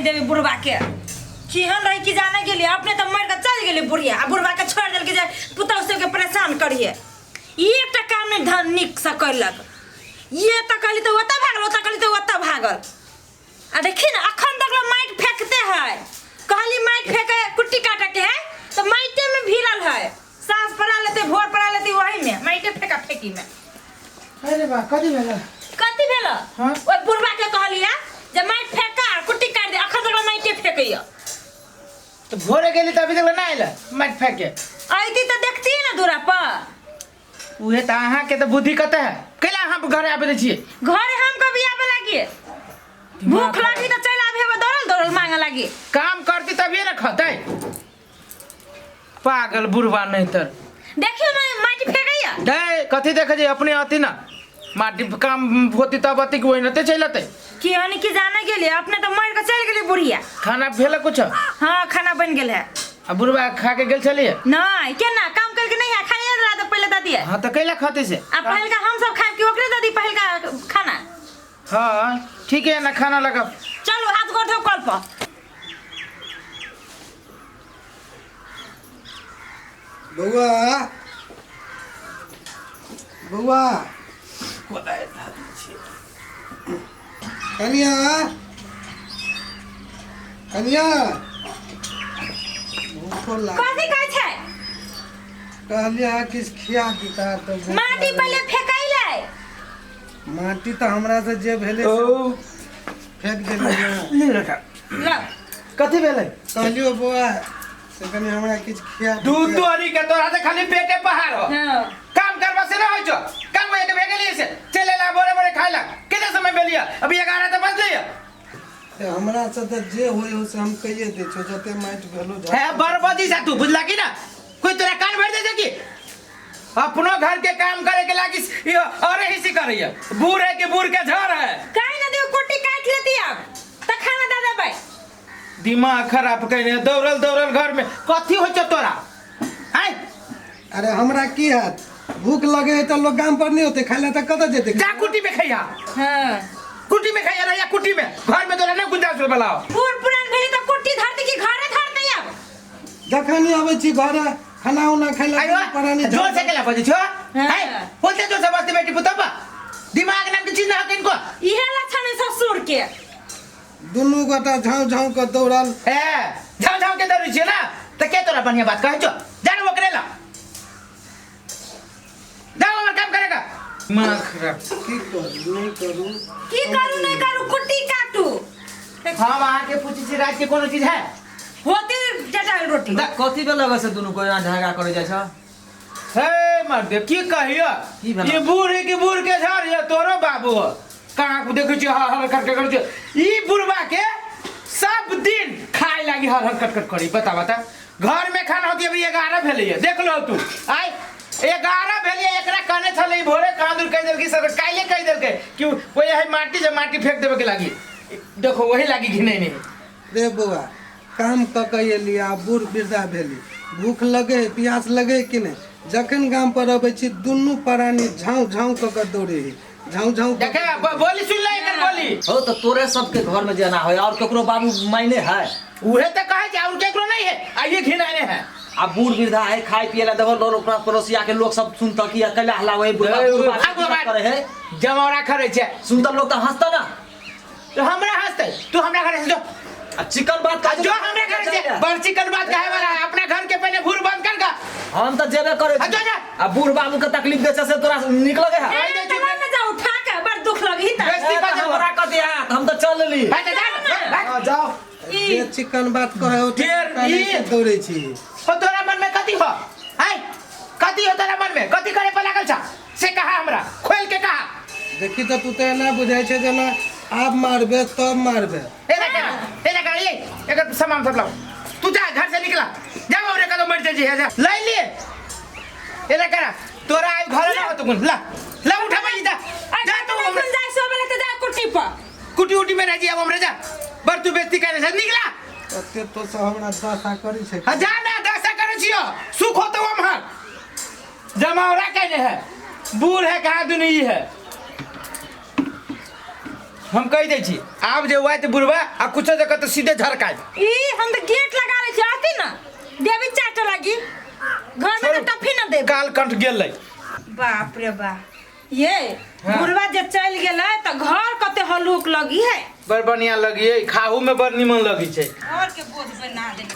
नहीं देवी बुढ़वा के। केहन रही कि जाने गेली, अपने तो मर के चल गेली बुढ़िया आ बुढ़वा के छोड़ देलकी जे पुतहु सबके परेशान करिए। एकटा काम नहीं धन नीक से करलक। ये तऽ कहली तऽ ओतऽ भागल, ओतऽ कहली तऽ ओतऽ भागल। आ देखी ना अखन तक लोग माटि फेंकते है। कहली माटि फेंके कुट्टी काटे के है तो माटिे में भिड़ल है। साँझ पड़ा लेते भोर पड़ा लेते वही में माटिे फेंका फेंकी में। अरे बा कथी भेल? कथी भेल? हाँ? ओहि बुढ़वा के कहलिया जे माटि फेंका कुट्टी काट दे, अखन तक लोग माटिे फेंकैया। तो भोरे गेली तऽ अभी तक ना आयल माटि फेंके। अयती तऽ देखती ना दूरा पर। उहे तऽ अहाँके तऽ बुद्धि कतऽ है, कैला अहाँ घरे आबे दै छियै? घरे हम कभी आबे लागी? भूख लागी तऽ चलि आबे, दौड़ल दौड़ल मांगे लागी। काम करती तभिए ना खतै। पागल बुढ़वा नहीं तर। देखियो ना माटि फेंकैया। दे कथी देखे जे अपने अथी ना माटी काम होती तब अथी के ओहिनाते चलि अतै। कि हनी की जाने गेली, अपने तो मर के चलि गेली बुढ़िया। खाना भेल कुछ? हाँ खाना बन गेल है। आ बुढ़वा खा के गेल छलियै? नहीं केना काम करके नहीं है, खाइए रहा तो पहले दे दिए। हाँ तो कैला खते से? आ पहिलका हम सब खाए कि ओकरे दे दी पहिलका खाना? हाँ ठीक है ना, खाना लगाओ। चलो हाथ गोड़ धो कल पर। बौआ बौआ कनिया कनिया भूखो लाग। कथी कहै छै? कहलियै अहाँ किछु खिया दिता तऽ भूख माटी लागल। पहिले फेकैलै। माटी तऽ हमरा से जे भेलै से ओ फेंक देलियै। ले बेटा। ल कथी भेलै? कहलियो बौआ से कनि हमरा किछु खिया दूध दितै। तोरी के तोरा से खाली पेटे पहाड़ हो। हाँ। काम करबा से ना होइ छौ। काम होय के भे गेलियै से चलि एला भोरे भोरे खाय ला। कते समय भेलियै? अभी 11 तऽ बजलैया। से हमरा से तऽ जे होइ हो से हम कहिए दै छियौ, जते माटि भेलो झा- हे बर्बादी सा तू बुझला की ना? कोई तोरा कान भर दे छै की? अपनो घर के काम करे के लागी यो और ही सी करैया। बूढ़ है कि बूढ़ के झड़ है। काहे ना दियो कुट्टी काट लेती अब त खाना दे देबै। दिमाग खराब कइने दौड़ल दौड़ल घर में कथी होइ छौ तोरा? आय अरे हमरा की हैत, भूख लगे है तऽ लोग गाम पर नहीं होते खाय ला तऽ कतऽ जेतै? जा कुटी में खैया। हां कुटी में खैया रहिया कुटी में, घर में तोरा नहीं गुंजाइश वाला हो। बूढ़ पुरान भेली तऽ कुट्टी धरती की घरे धरते अब। जखन अबै छी घरे खाना उना खाय ला आयो परानी जोर से केला बजै छौ? हाँ। आय बोलते जोर से बजते बेटी पुतपा। दिमाग नाम के चीज ना हकिन को। इहे लक्षण है ससुर के। दुनू गोटा झाँव झाँव के दौड़ल। ए झाँव झाँव के दौड़ै छियै ना तऽ के तोरा बढ़िया बात कहै छौ? जान ओकरे ला जाओ हमर काम करेगा। माँ खराब। की करू नहीं करू? की करू नहीं करू, कुट्टी काटू। हम अहाँ के पूछै छी रात के कोनो चीज है? होती चटाई रोटी। कथी भेल से दुनू कोई झगड़ा करे जाइ छ? हे मर्द की कहियो, की भेल? ये बूढ़ है कि बूढ़ के झाड़ ये तोरो बाबू हो। कहाँ को देखै छियै हर हर कट कट करै छै। ई बुढ़बा के सब दिन खाय लागी हर हर कट कट करी। बता बता घर में खाना होती अभी 11 भेलैया, देख लो तू। आय 11 भेलैया, एकरा कहने छलै भोरे कहाँ दूर कहि देलकै सर, काल्हि कहि देलकै कि वही है माटी जे माटी फेंक देबे के लागी, देखो वही लागी घिनै नहीं। रे बौआ काम कऽ के एली आ बूढ़ वृद्धा भेली, भूख लगे है प्यास लगे है कि नहीं? जखन गाम पर अबै छी दुनू प्राणी झाँव झाँव कऽ के दौड़े है, झाँव झाँव कऽ देखे के बोली सुन ले एकर बोली। हो तो तोरे सबके घर में जेना होय और केकरो बाबू मायने है? उहे तो कहे छै और केकरो नहीं है, आ ये घिनाने है। आ बूढ़ वृद्धा है खाय पिए ला देबो लोग ओकरा पड़ोसिया के लोग सब सुनता कि कैला हल्ला होय बुढ़वा ए, बुढ़वा भागो, भागो। करे है। जमौरा खरे छै। सुनता लोग तो हंसता ना। तो हमरा हंसते, तू हमरा घर से जो। आ चिकन बात का जो हमरा घर से बड़ चिकन बात कहे वाला है, अपना घर के पहले भूर बंद कर का। हम तो जेबे करे आ, जो, जो। आ बूढ़ बाबू के तकलीफ दे से तोरा निक लगे है। ए, दे, तो ना जा उठा के बड़ दुख लगी त। बेइज्जती ए, कर तो देबो। हमरा कह दिया, तो हम तो चल लेली। भाई, जा, जा, भाग। हाँ, जाओ। ई। जे चिकन बात कहे हो ढेर ई। दौड़े छी। हो तोरा मन में कथी हो? आय कथी हो तोरा मन में? कथी करे पर लागल छा से कहा हमरा, खोल के कहा। देखी तऽ तू तऽ एना बुझाइ छै जेना आब मारबे तब मारबे। एना करा, एना करा, ये एकर सामान सब लाओ। तू जा घर से निकला जा, बाबू रे कदम मर जाई जा लै ले। एना करा तोरा आइ घर ना होतो कुन। ला ला उठा भाई जा जा तू हमरा जाय सोबे त जा कुट्टी पर। कुटी उटी में रह जी अब हमरा जा। बड़ तू बेइज्जती करे से निकला। कते तो सब हमरा दशा करी छै। हां जा ना दशा करे छियो सुख होतो हमर। जमावरा कहने है बूढ़ है कहाँ दुनी है। हम कहि दै छी आब जे वाइत बुढ़वा आ कुछो जगह तऽ सीधे झरकाय ई हम तऽ गेट लगा लै छी आती ना देवी चाटे लागी घर में तो टफी ना देब काल कंठ गेलै बाप रे बाप ये हाँ। बुढ़वा जे चल गेलै तऽ घर कते हलुक लगी है बड़ बढ़िया लगी है खाहू में बड़ निमन लगी छै घर के बोझ बना देने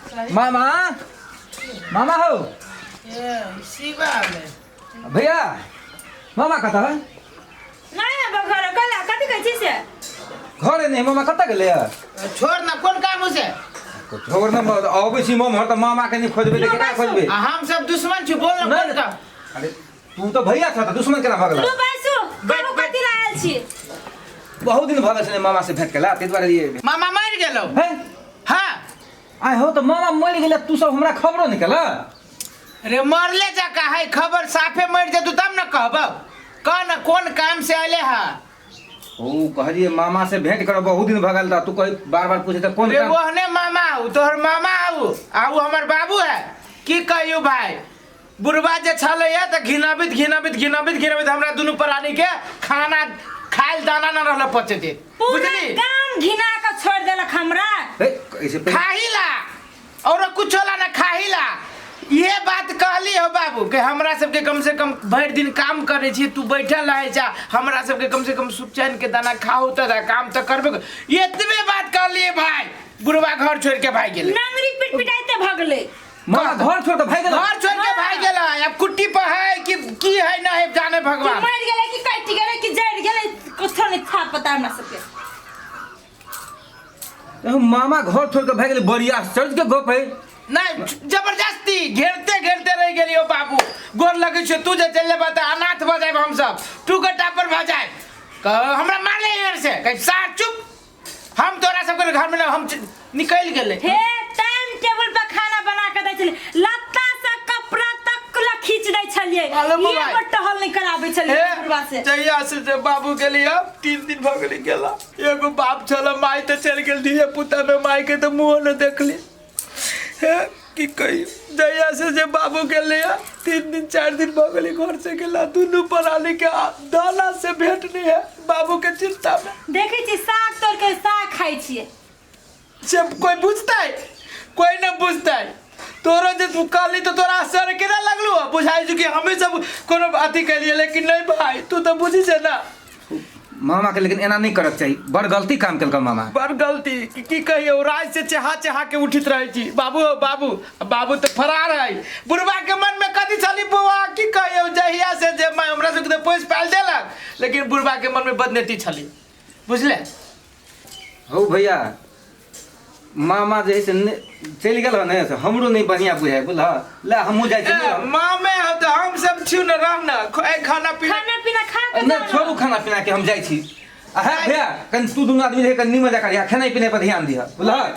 छलै मामा मामा हो शिवा भैया मामा कतऽ है नहीं है घर कला कथी कहै छी से घरे नहि मामा कतऽ गेलै छोड़ ना कोन काम से छोड़ न अबै छी मम्हर तऽ मामा के नहि खोजबै तऽ केकरा खोजबै आ हम सब दुश्मन छी बोल ना नहीं, कोन नहीं। काम अरे तू तऽ भैया छ तऽ दुश्मन केना भऽ गेल लू बैसू बैठ, कहू बैठ। कथी ला आयल छी बहुत दिन भऽ गेल छलै मामा से भेंट केला ताहि दुआरे ये मामा मरि गेलो है हाँ आइ हो तऽ मामा मरि गेलै तू सब हमरा खबरो नहि केला रे मरले जा का है खबर साफे मर जेतू तब न कहबो कह न कोन काम से आले हा ओ कहलिए मामा से भेंट करो बहुत दिन भऽ गेल तऽ तू कही बार बार पूछे तऽ कोन रे काम ओहने मामा हऊ तोहर मामा हऊ आ उ हमर बाबू है की कहियौ भाई बुढ़वा जे छलै है तऽ घिनाबित घिनाबित घिनाबित घिनाबित हमरा दुनू प्राणी के खाना खायल दाना न रहल पचे दे पूरा बुझली गाम घिना के छोड़ देलक हमरा हे, ऐसे पहिले- खाही ला और कुछो ला ना खाही ला ये बात कहली हो बाबू कि हमरा सबके कम से कम भरि दिन काम करै छी तू बैठल रहै छा हमरा सबके कम से कम सुख चैन के दाना खाहु तऽ काम तऽ करबे कर। एतबे बात कहलिए भाई बुढ़वा घर छोड़ के भाग गेलै नंगरी पिट पिटाइते भगले मामा घर छोड़ के भागि गेल घर छोड़ के भाग गेलै अब कुट्टी पर है कि की है ना है जाने कि भगवान मर गेलै कि कटि गेलै कि जरि गेलै कुछो नहीं था पता हमरा सबके मामा घर छोड़ के भागि गेलै बड़ी आश्चर्य के गप है नहीं जबरदस्ती घेरते घेरते रह गेलियो बाबू गोर लगै छै तू जे चलि जेबह तऽ अनाथ भऽ जायब हमसब तू गोटा पर भऽ जायब कह हमरा मारले इधर से कह सार चुप हम तोरा सबके घर में हम निकलि गेलै हे टाइम टेबल पर खाना बना के दै छलियै लत्ता से कपड़ा तक ला खींच दै छलियै हेलो, मोबाइल। एगो टहल नहीं कराबै छलियै बुढ़वा से जहिया से जे बाबू गेलियै 3 दिन भऽ गेलै गेला एगो बाप छल माय तऽ चलि गेल धिया पुता में माय के तऽ मुँहो नहि देखली हे की कही जहिया से जे बाबू गेलै 3 दिन 4 दिन भऽ गेलै घर से गेला दुनू प्राणी के दाना से भेंट नहीं है बाबू के चिंता में देखै छी साग तोड़ के साग खाइ छियै से कोई बुझतै कोई न बुझतै तोरो जे तू कहली तो तोरा आश्चर्य केना लगलू हँ? बुझाइ छौ कि हमें सब कोनो अथी केलिए लेकिन नहीं भाई तू तो बुझी छै ना मामा के लेकिन एना नहीं करक चाही बड़ गलती काम केलक मामा बड़ गलती की कहियो राज से चेहा चेहा के उठित रहे छी बाबू हो बाबू बाबू तो फरार है बुढ़वा के मन में कथी छली बौआ की कहियो जहिया से जे माय हमरा सबके तो पोस पाल देलक लेकिन बुढ़वा के मन में बदनेती छली बुझले हौ भैया मामा जे है से चलि गेल हन ने से हमरो नहीं बढ़िया बुझाइ बुझल ले हमहूँ जाइ छी मामे हो तो हम सब छी न रह न खाना पीना खाना पीना खा के नहि छोड़ू खाना पीना के हम जाइ छी आ हे भैया कनि तू दुनू आदमी रहे कनि निमन जकाँ रहिया खेनाइ पिनाइ पर ध्यान दिह बुझल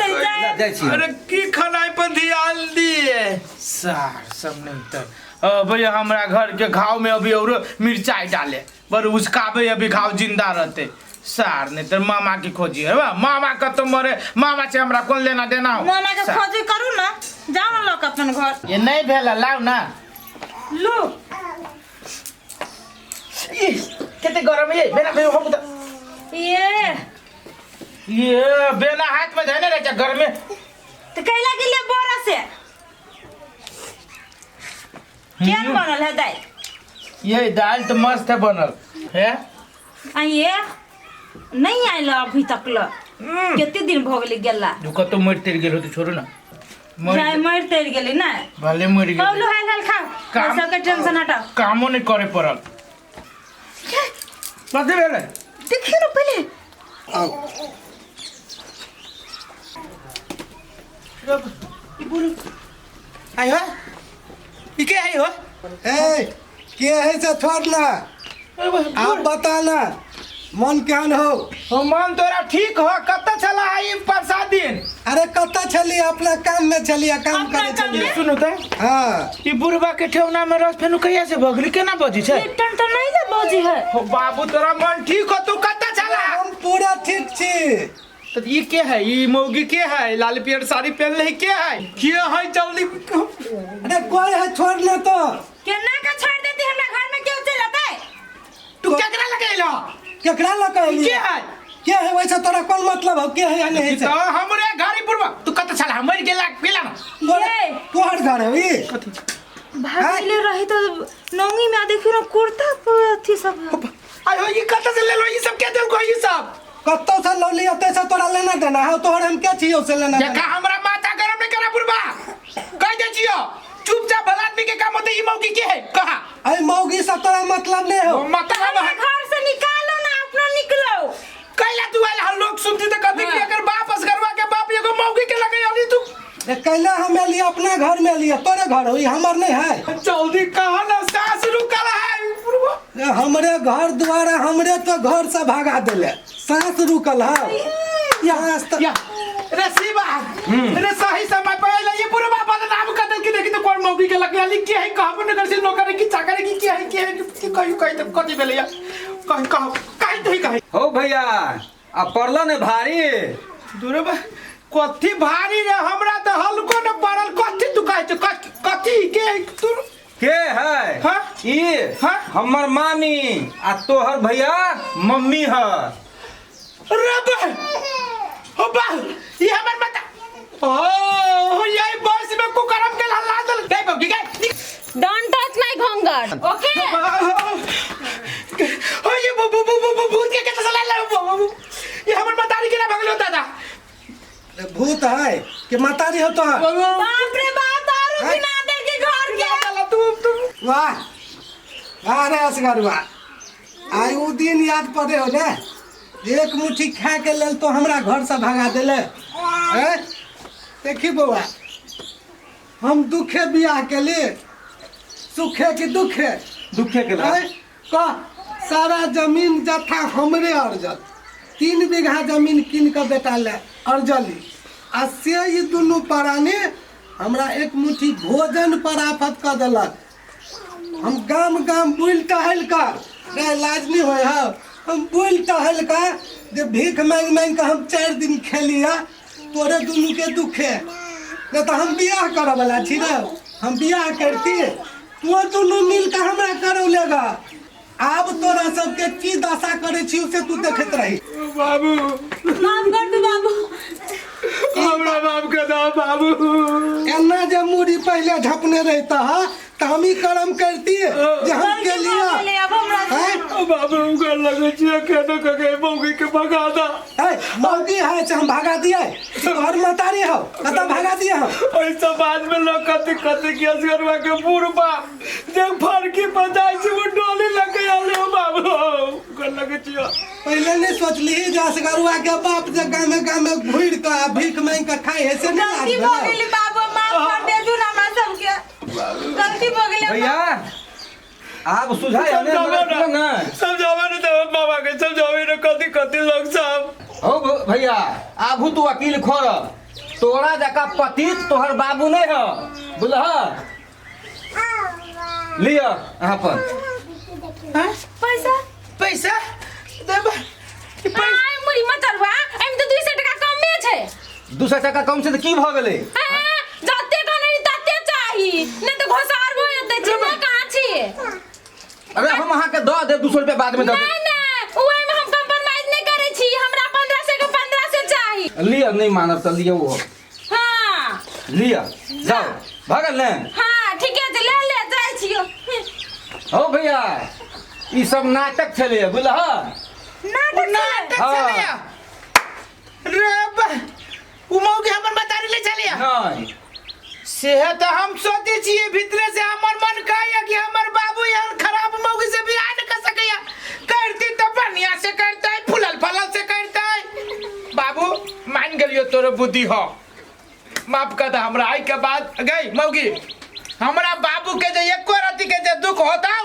जाइ छी अरे की खाना पर ध्यान दिए सार सब नहीं तो भैया हमरा घर के घाव में अभी और मिर्चाई डाले पर उसकाबे अभी घाव जिंदा रहते सार नहीं तो मामा की खोजी है बा मामा कत मरे मामा से हमरा कौन लेना देना हो मामा के सार। खोजी करू ना जाओ ना लऽ के अपन घर ये नहीं भेला लाओ ना लू ई, कते गरम है बेना बेना हम तो ये ये बेना हाथ में धने रहे घर में तो कैला गेलिए बोरा से केहन बनल है दालि ये दाल तो मस्त है बनल है आ ये नहीं आयल अभी तक ल कते दिन भऽ गेलै गेला जो कतो मर तर गेल होते छोड़ू ना मर जाय मरि तरि गेलै ने भले मर गेल हौलू हाल हाल खाओ काम- सबके टेंशन हटाओ कामो नहीं करे पड़ल कथी भेलै देखियो ना पहिले आउ आई हो ई के आई हो ए के है से छोड़ ना आप बता ना मन केहन हो हो मन तोरा ठीक हो कत छला आई प्रसाद दिन अरे कतऽ छली अपना काम में छली काम अपना करे काम छली में? सुनू त हाँ ई बुढ़बा के ठेवना में रस फेनु कहिया से भगली केना बजी छै लिप्टन तो नहीं ले बजी है हो बाबू तोरा मन ठीक हो तू कत छला हम पूरा ठीक छी तो ई के है ई मौगी के है लाल पियर साड़ी पहनले के है के है जल्दी अरे कोई है छोड़ ना तो केना के छोड़ देती हमरा घर में क्यों चल अतै तू केकरा लगैलो केकरा लऽ के एलियै? के है? के है वैसे तोरा कोन मतलब हो के है या नहीं तो है हमरे घरे बुढ़वा तू कत छला मर गेला गेला ना ये। तोहर घर है ई भागले रही तो नौंगी में आ देखियो ना कुर्ता पर अथी सब आय हो ई कत से ले लो ई सब के देल को ई सब कतौ से लौली ओतै से तोरा लेना देना है तोहर हम के छियौ से लेना देखा देना हमरा माथा गरम नहीं करा बुढ़वा कह दे छियो चुपचाप भला आदमी के काम होते ई मौकी के है कहा अरे मौगी से तोरा मतलब नहीं हो वो माथा हमरा घर से निकालो ना अपना निकलो कैला तू आयल हल लोग सुनती त कहती कि एकर बाप असगरवा के बाप एगो मौगी के लगे अली तू ए, कैला हम एलियै अपना घर में एलियै तोरे घर हो ई हमर नहीं है जल्दी कहा ना सास रुकल है बुढ़वा ए, हमरे घर द्वारा हमरे तो घर से भगा देले सास रुकल है सास तो या रे शिवा रे सही समय पर आइला ये बुढ़वा बदनाम कर देल कि देखी तो कौन मौगी के लगे अली के है कहबो न कर से नौकर की चाकर की के है के है कि कहि कहि त कथि भेलै या कहि कह कहि तो ही कहि हो भैया आ पड़ल ने भारी दूर बा कथी भारी रे हमरा त हल्को न पड़ल कथी तू कहै छ कथी के है तू के है हाँ? ई हाँ? हमर मामी आ तोहर भैया मम्मी है रे बा हो बा ये हमर माता ओ ये बस में कुकरम के हल्ला दल दे बगी के don't touch माय घोंघट ओके ओ ये बु बु बु बु भूत के कैसे चला ले ये हमर मतारी के ना भगलो दादा ए, भूत है कि मातारी हो तोहर बाप रे बाप दारू हैं? पिला दे के घर के चला तू तू वाह वाह रे असगरवा आइ उ दिन याद पड़े हो ने एक मुट्ठी खा के लेल तो हमरा घर से भगा देले हैं? देखी बौआ हम दुखे बियाह के लिए सुखे कि दुखे दुखे के हैं? कह सारा जमीन जथा हमरे अर्जल 3 बीघा जमीन कीन कऽ बेटा ले अर्जली आ से ई दुनू प्राणी हमरा एक मुट्ठी भोजन पर आफत कऽ देलक हम गाम गाम बुलि टहलि कऽ रे लाज नहि होइ हौ हम बुलि टहलि कऽ जे भीख माँगि माँगि कऽ हम 4 दिन खेलियै तोरे दुनूके दुखे नहि तऽ हम बियाह करऽवला छी ने हम बियाह करती तो दुनू मिल कऽ हमरा करौलेगा आब तोरा सबके की दशा करै छी से तू देखैत रही बाबू माफ कर दू बाबू हमरा बाप के दा बाबू एना जे मूड़ी पहले झपने रहता है तऽ हम ई कर्म करती जे हम के गलती भऽ लिया गेलै अब हमरा हैं? बाबू घर लगे छियै केनो के मौगी के भगा दा है मौगी है से हम भगा दिए तोहर मतारी हो कतऽ भगा दिए हम ओहि समाज में लोग कथी कथी के असगरवा के बूढ़ बाप जे फरकी पर जाइ छै वो डोली लगे आले हो बाबू घर लगे छियै पहले नहीं सोचली जे असगरुआ के बाप जे गामे गामे घुरि कऽ आ भीख मांगि कऽ खाइ है से नहीं गलती लाज भऽ भेलौ? गेलै बाबू माफ कर दे दू ना हमरा सबके गलती भऽ गेलै भैया आब सुझाय ने समझाबो हमरा ना ने समझाबो ने तो बाबा के समझाबे ने कथी कथी लोग सब हो भैया आबू तू वकील खोर तोरा जका पतित तोहर बाबू नहीं है बुझलह लिअ अहाँ पर पैसा पैसा देब आय मुरी मचरवा एमे तऽ 200 टका कमे छै 200 टका कम से तऽ की भऽ गेलै हैं, जते कहने तते चाही नहीं तऽ घोसारबो एते छी ना कहाँ छी अरे हम अहाँके दऽ देब 200 रुपया बाद में दऽ नहीं नहीं ओहिमे हम कम्प्रोमाइज नहीं करै छी हमरा 1500 के 1500 चाही देब लिअ नहीं मानब तऽ लिअ ओहो हाँ लिअ जाओ भऽ गेल ने हाँ ठीके छै ले ले जाइ छियो हो भैया ई सब नाटक छलैए बुझलह नाटक नाटक हाँ। चलैया रे बा उ मौगी हमर मतारी ले चलिया नहीं से तो हम सोचे छियै भीतरे से हमर मन कहैया कि हमर बाबू एहन खराब मौगी से बियाह न कर सकैया करती तो बढ़िया से करतै फूलल फलल से करतै बाबू मान गेलियो तोरो बुद्धि हो माफ कर दे हमरा आई के बाद गई मौगी हमरा बाबू के जे एको रति के जे दुख होतौ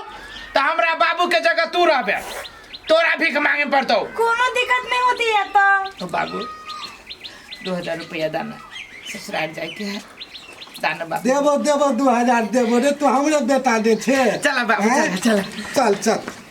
तऽ हमरा बाबू के जगह तू रहबे तोरा भीख मांगे पड़तौ कोनो दिक्कत नहीं होती है तो तो बाबू 2000 रुपया दाना ससुराल जाके है दाना बाबू देबो देबो 2000 देबो रे तू हमरे बेटा दे छे चला बाबू, हैं? चला, चला। चल चल।